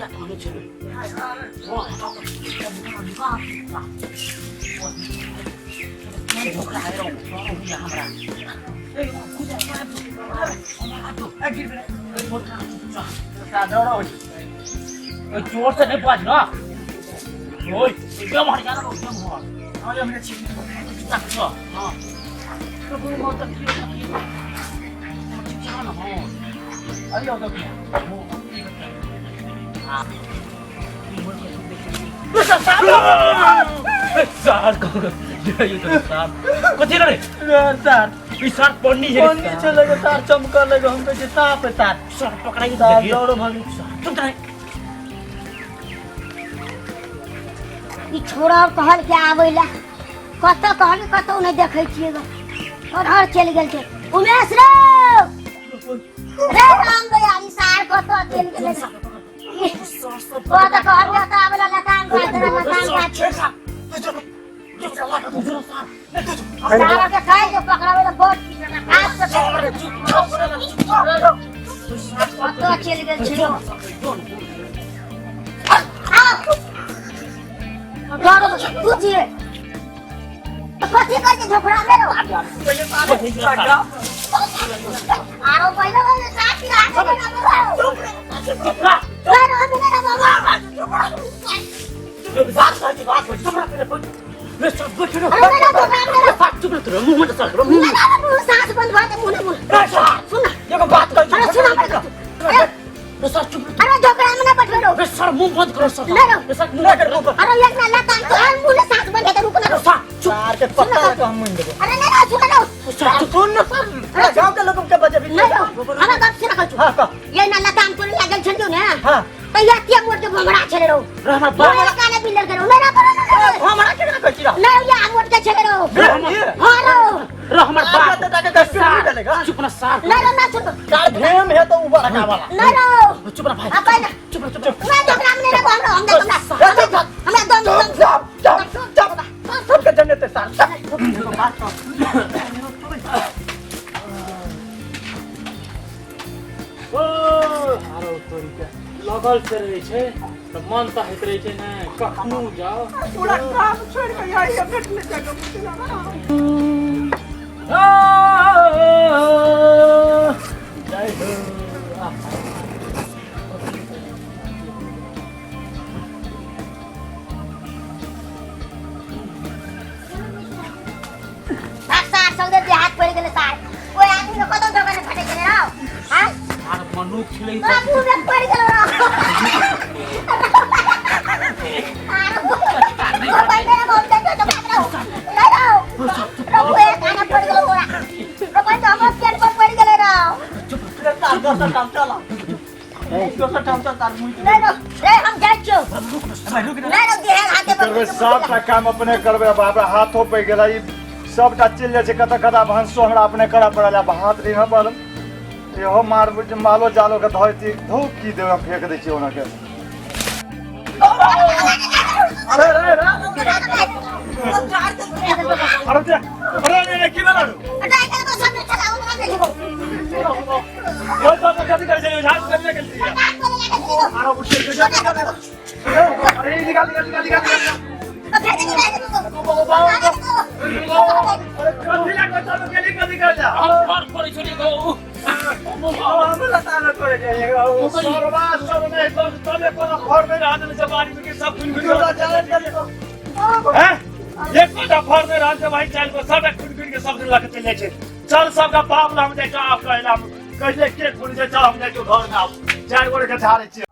किया कहने छलै जोर से नहीं बाज ना ओए एकदम हट जाना एकदम हट हां ये हमने छीन तक हां तो कोई मौत तक की ना हो अरे हो तो सार कथी रे सार ई सार पन्नी है पन्नी छलै गे सार चमकल लगे हम कहै छियै साप है सार सार पकड़ाई सार दौड़ो भागी चुप रहे ई छोरा और कहल के आबै ला कतऽ कहली कतौ नहि देखै छियै ग घर चलि गेल छै उमेश रे रे राम दयाल ई सार कतऽ चलि गेलै कतऽ कहल के आबै ला लताम काट लताम काट सारा के खाइ के पकड़ाबै ला बड़ हाथ से कतऽ चलि गेल छै तू छियै कथी करै छै झोपड़ा में रो आरो पहिले बोले साथी आगे ना बाबा बात कर बात कर चुप रह सब बैठ रहो चुप रह मुंह में चल मुंह ना ना सांस बंद भऽ मुंह मुंह सुन एगो बात कर अरे सुन रे सर चुप अरे झोपड़ा में ना बैठ रहो रे सर मुंह बंद करो सर ना रे सर मुंह बंद करो अरे एक ना लताम तो मुंह में सांस बंद है रुक ना सर चुप सार के पत्ता के हम मुंह देबो अरे ना ना सुन ना सर सुन न सर अरे गांव के लोग के बजे ना हमरा गप से रखल छु हां कह ये ना लताम तोरे लागल छलियो ने हां त ये मोट के भमरा छले रहो रे हमरा बाप हमरा काने बिलर करो ना ना करो ना हमरा के ना कहै छी ना ये मोट के छले रहो हां रो रे हमर बाप त ताके कस्टूरी डलेगा चुप ना सार ना ना सुन सार भेम है तो ऊपर रखा वाला ना रो चुप ना भाई आ ना चुप चुप चुप ना झोकरा में नहीं रहो हमरा हमरा हमरा हमरा दम दम चुप चुप चुप सबके जन्नत है सार बात ओ आरो तोरी के लगल से रहै छै तऽ मन तऽ होइत रहै छै ने कखनो जाओ पूरा काम छोड़ के आई है भेटले जगह मुझे जय हो भाग सार सौदे के हाथ पड़ गेले सार ओइ आदमी के कतौ दबा ने फटे गेले रहो हां आर मनुख छलै तोरा मुंह में पड़ गेलो रहो आर ओ भाई मेरा बहुत देखो तो भाग रहो नहीं रहो रहो ए खाना पड़ गेलो तोरा रो भाई तो हमर पेट पर पड़ गेले रहो सार दोसर ठाम चल दोसर ठाम चल तार मुंह नहीं रहो रे हम जाइ छियौ रुक नहीं रहो देह हाथे पर करबै सबटा काम अपने करबै बाप रे हाथो पै गेलै ई सबटा चलि जाइ छै कतऽ कतऽ भनसो हमरा अपने करऽ पड़ल आ भात रह पर इहो मार मालो जालो के धोती धो की देबै हम फेंक दै छियै ओना के अरे अरे अरे अरे अरे अरे की भेल ओइ सब कथी करै छै झाड़ कथी करै छै आरो उठि अरे निकाल निकाल निकाल निकाल अरे कथी लागल सब गेली कथी कर जा हम घर करै छलियै गौ हमरा ताना करे जाइए सरवा सब नहि तबे कोनो घर मे रहत नहि बाड़ी में के सब खुन खुन हैं एकोटा घर मे रहत भाई चल को सबटा खुन खुन के सब दिन लके चलि जाइ छै चल सबका बाप ला हम जाइ छौ आब कहला हम कहले के खुन छै चल हम जाइ छौ घर मे आब चारि गोरे के झाड़ै छियै।